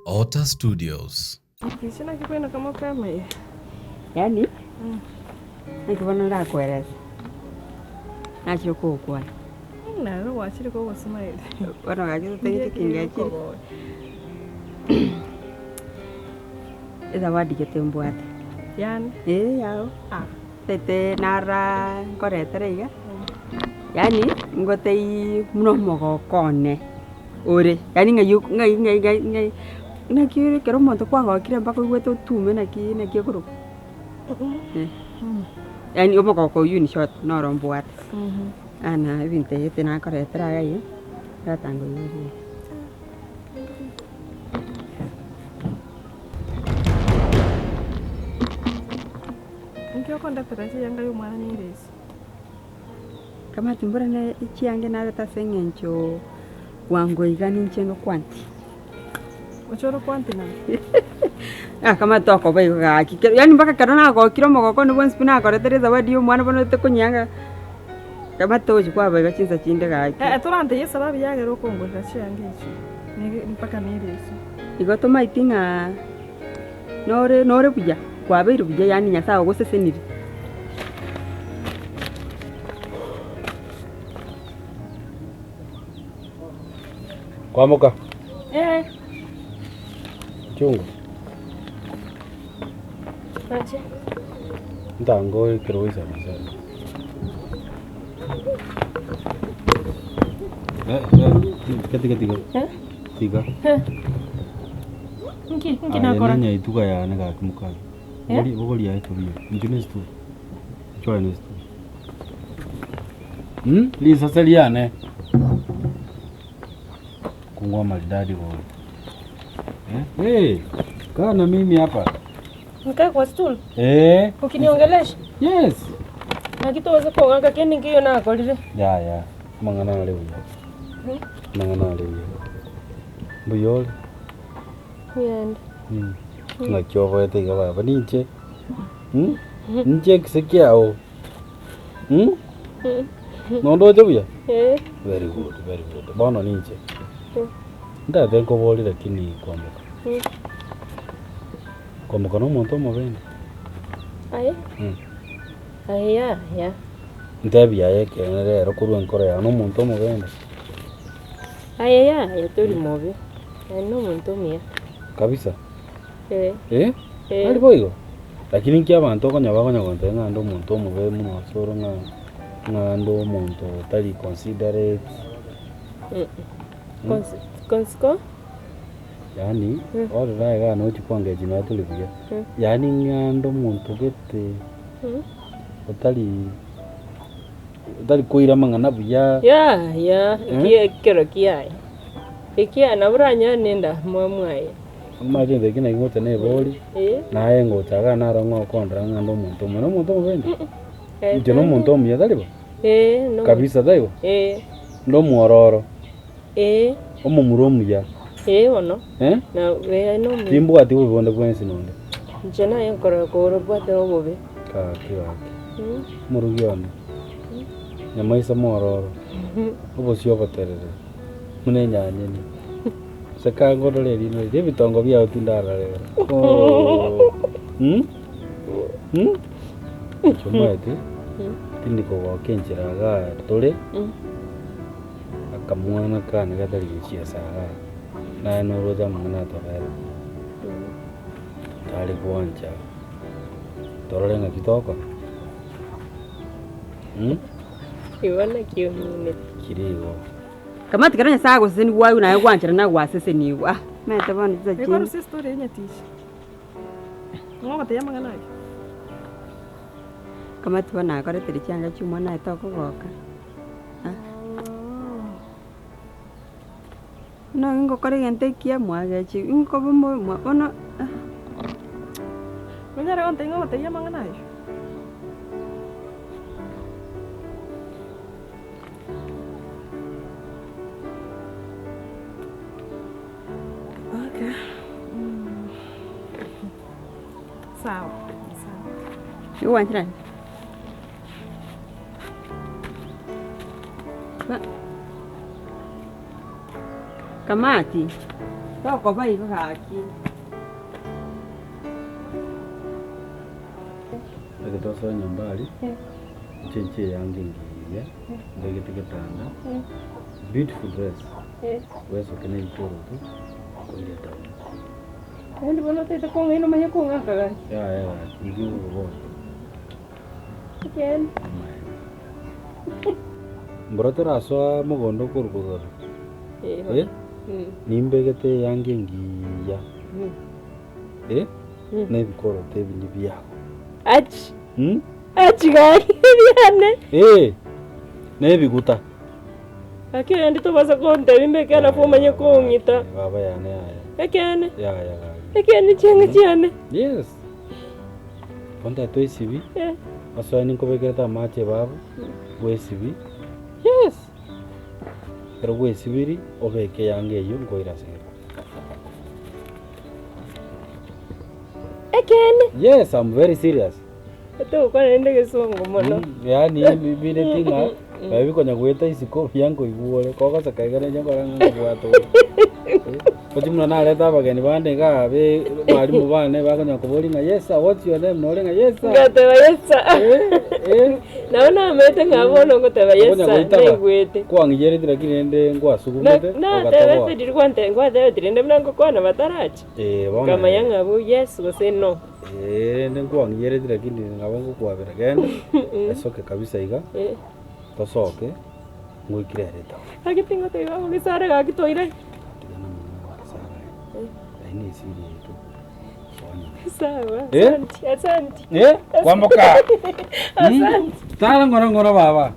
Otter Studios. Inche naki koinoka mapema iga? Yaani, naki bono ndakoerese, nachire kogokwana. Naro gwachire kogosmile. Bono gaki totagete kende achire. Ezawadi gete mbwate. Yaani? Eh yago. Ah. Ntagete nara nkoretere iga, yaani ngoteiyi buna omogoko one. Ore, yaani ng'ai ok ng'ai ng'ai ng'ai ng'ai naki ore ekero omonto kwagokire mpaka oigwete otume naki naki ekorokwa eh, yaani omogoko oywo in short noro mbwate. Ana ebinto ebio nakoretera iga iga, ndatanga oigwe buya. Inki okondetera chianga ya omwana nere ase? Kamati mbora ne echiange narete ase eng'encho bwango iga ninche ngokwanti. Ochore okwanti nang'o? Ah kamati tokoba igo gaki, kero yaani mpaka ekero nagokire omogoko one bwensi pi nakoretera ezawadi ya omwana bono tokonyianga, kamati togochi kwaba iga chinsa chinde gaki. Eh torantebie esababu yagera okongorera chianga echio, nege mpaka nere echio. Igo tomaeti ng'a Nore nore buya, kwabeire buya yaani Nyasaye ogosesenirie. Kwamoka? Eh. Chungu. Nache. Ntango ekero goisaransa. Eh, eh, tiga tiga tiga. Eh? Tiga. Eh. Nki nki Aye nakora? nenyaituga yane gaki mokare. Eh? Bogoria bogoria aye tobiyo. Inchu ne esitool. Inchu aye ne esitool. Hmm? Risase riane. Kungwa maridadi bori. Eh? Hey, kaa na mimi hapa. Nikae kwa stool? Eh. Ukiniongelesha? Yes. Naki togosa kong'aka kende nkeiyo nakorire. Yaya, amang'ana are buya. Amang'ana are buya. Mbuya ore? Mbuya inde. Ng'aki oboete iga baba ninche? Ninche ekise kiao? Nondoche buya? Eh. Very good, very good. Bono ninche. Ntagete nkoborie lakini kwamboka. Kwamboka na omonto omobene. Aye? Aye yaya. Ntebi aye ekeene rero korwa enkoro yao na omonto omobene. Aye yaya tori mobe, aye nomonto omuya. Kabisa? Eh. Eh? Eh. Tari boigo? Lakini inki abanto okonya bakonya gontebia ng'a ande omonto omobe mono ase ore ng'a ng'a ande omonto otari considerate. Consi consi ko? Yaani orore aye iga nochi kwangechia nonya tori buya. Yaani ng'a ande omonto gete otari otari koira amang'ana buya. Yaya, eki ekero kiaye, ekiaye nabo oranyore na endamwamu aye. Omanyete gento eki naki ngocha nebori, naye ngocha igaa naro ng'a okondora ng'a nde omonto omuya, nomonto omobe inde? Inche nomonto omuya tari bo? Kabisa taibo? Nde omwororo, omomura omuya, timbwati bobe bonde bwensi nonde. Inche naye nkorora kore obwate obobe. Gaki gaki, omorogi one, nyamaiso mororo, obosio oboterere, buna enyanyeni. Gose kangorore erimo riria ebitongo biao tindarora rero. Oh. Mm? Mm? Inche omanyete, tindi kogoka enchera igaa tore, akamwana kane gatari gochiesa igaa, naye noroche amang'ana atobere, tari gwancha torore ng'aki togokora. Mm? Igo naki omineti. Kire igo. Kamati kero Nyasae agosesenigwa agwo naye gwanchera na gwasesenigwa. Ah, omanyete bono chinsa chinde. Ekorusia estory ya nyatichi. Ng'o ogotebia amang'ana ayio? Kamati bono nakoretere chianga chia omwana aye tokogoka. Ah. Buna ngokora egento ekiya mwagechi nkoba mo bono ah. Nonyare gontebia ng'a ogotebia amang'ana ayio? Okay. Mm. Sawa, sawa. Igwanchera? Ba- Kamati. Tokoba igo gaki. Ekero twasoa nyomba aria, inche inche eanga engiya, mbegete getanda, beautiful dress, bwesoke na ebikoroto, koira etown. Naende bono otaete kong'aina omanye kong'aka gaki. Yaya gaki, inki ngokoboria? Ekeene. Amaene. Mboro torasoa mogondo korwa kogoro, eh? Nimbegete eanga engiya, eh? Na ebikoroto ebi nibiago. Achi! Mm? Achi gaki ebiane! Eh, na ebiguta. Gaki rende tobasa kontebia mbeke alafu omanye kong'ita. Baba yane yaya. Ekeene. Yaya gaki. Ekeene chianga chiane. Yes. Bono toisibi, osoe ninkobekerete amache ebabu, bwesibi. Yes. Ekero bwesibiri, obeke eyanga eyio nkoira ase egekoro. Ekeene. Yes, I'm very serious. Togokwana rende egesongo mono. Yaani ebineti ng'a nabo bikonya goeta isiko buya nkoigwa ore, kogoseka iga nainche nkorora ng'a nkobwate ore. Ochi buna nareta abageni bande igaa be abalimu bane bakonya koboria ng'a yes sir, what's your name? Nore ng'a yes sir. Ngateba yes sir. Eh, Nabo namanyete ng'a bono ngoteba yes Okonya sir, goitaba, naigwete. kwang'iyereti lakini rende nkwasugumete, ogatoboa. Natebete riria gwantebeti rende buna ngokwana bataracha. Eh, bono Nkamanya ng'a abwo yes gose no. Eh, rende nkwang'iyereti lakini nabo ngokwabera genda, esoke kabisa iga, Eh. tosoke, ngoikire ere etown. Gaki tingoteba igo gesare gaki toire. Tiga namang'ana gwa gesare aya, ayio ne esiri yaito bono. Sawa, Eh? asanti, asanti. Eh, kwamboka! Asanti. Tara ng'ora ng'ora baba.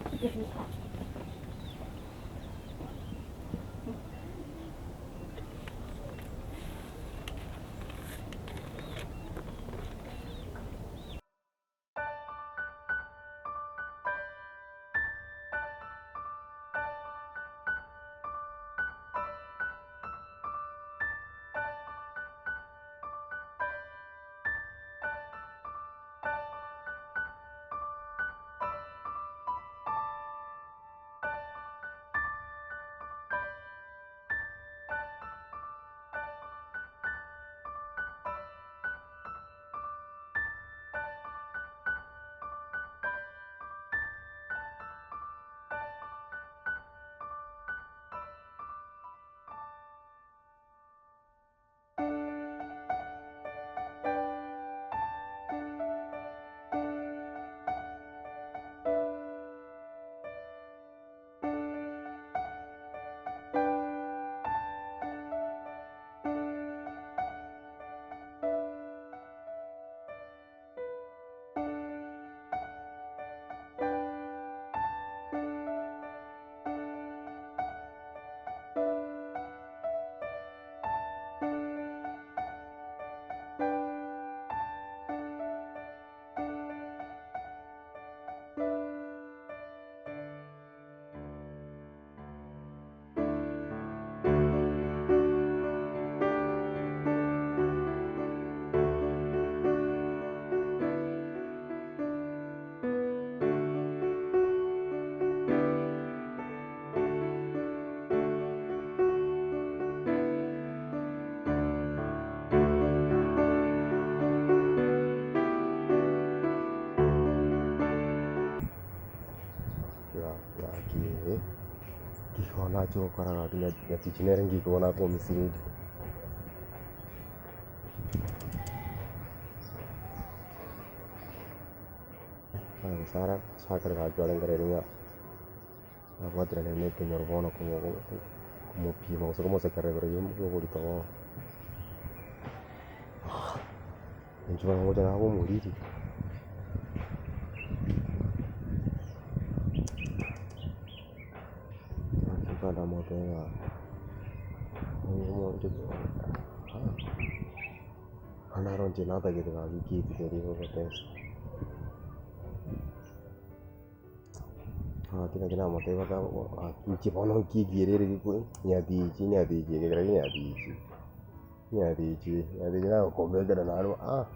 Gaki igo nache gokora gaki nyatichi nere ngike bono akomisiriri. Sara sakare gaki orengereria ng'a nabwaterane na ekenyoro bono komopima gose komosekerera igoro ya oborito bono. Inche bono ngocha nabe omoriri. Gaki ndamotebia ng'a naro inche natagete gaki kiti keria gogotesa. Gaki naki namotebia inche bono nki ere nyatichi nyatichi eke kere nyatichi. Nyatichi, nyatichi nagokombekera naende ah.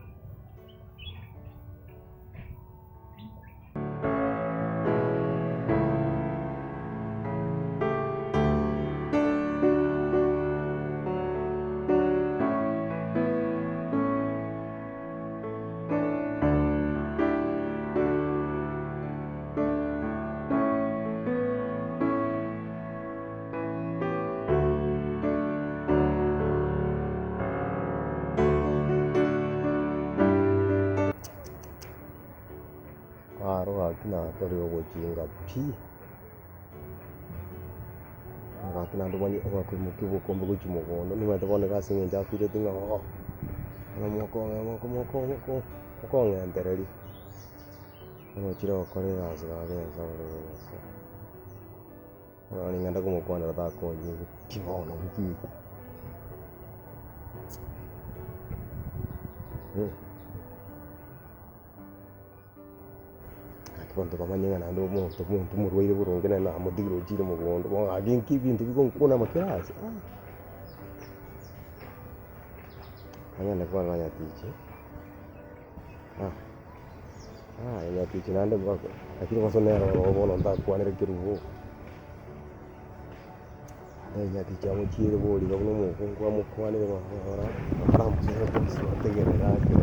Nakorire ogochinga pi, gaki naende omanye ogakoimokia obokombe gochia mogondo, nimanyete bono iga ase eng'encho afeelete ng'a oo, bono mokong'e moko moko moko mokong'entereria, bono ochire gokora egasi gaki nyasaye ore igoro nyasaye. Bono ning'ende komokwanera takonyigwa pi bono nki. Gaki abanto bamanye ng'a naende omonto omonto omorwaire boronge naende namotigire ochire mogondo, bono gaki nki ebinto bigonkuna kera ase ah. Nagenda kwarora nyatichi, ah ah nyatichi naende mbaka lakini boso nere ororo bono ntakwanere kerubo. Nyatichi amochiere bori iga buna omokungu amokwanere ng'a ora oramosoere bonsi bategerere ake.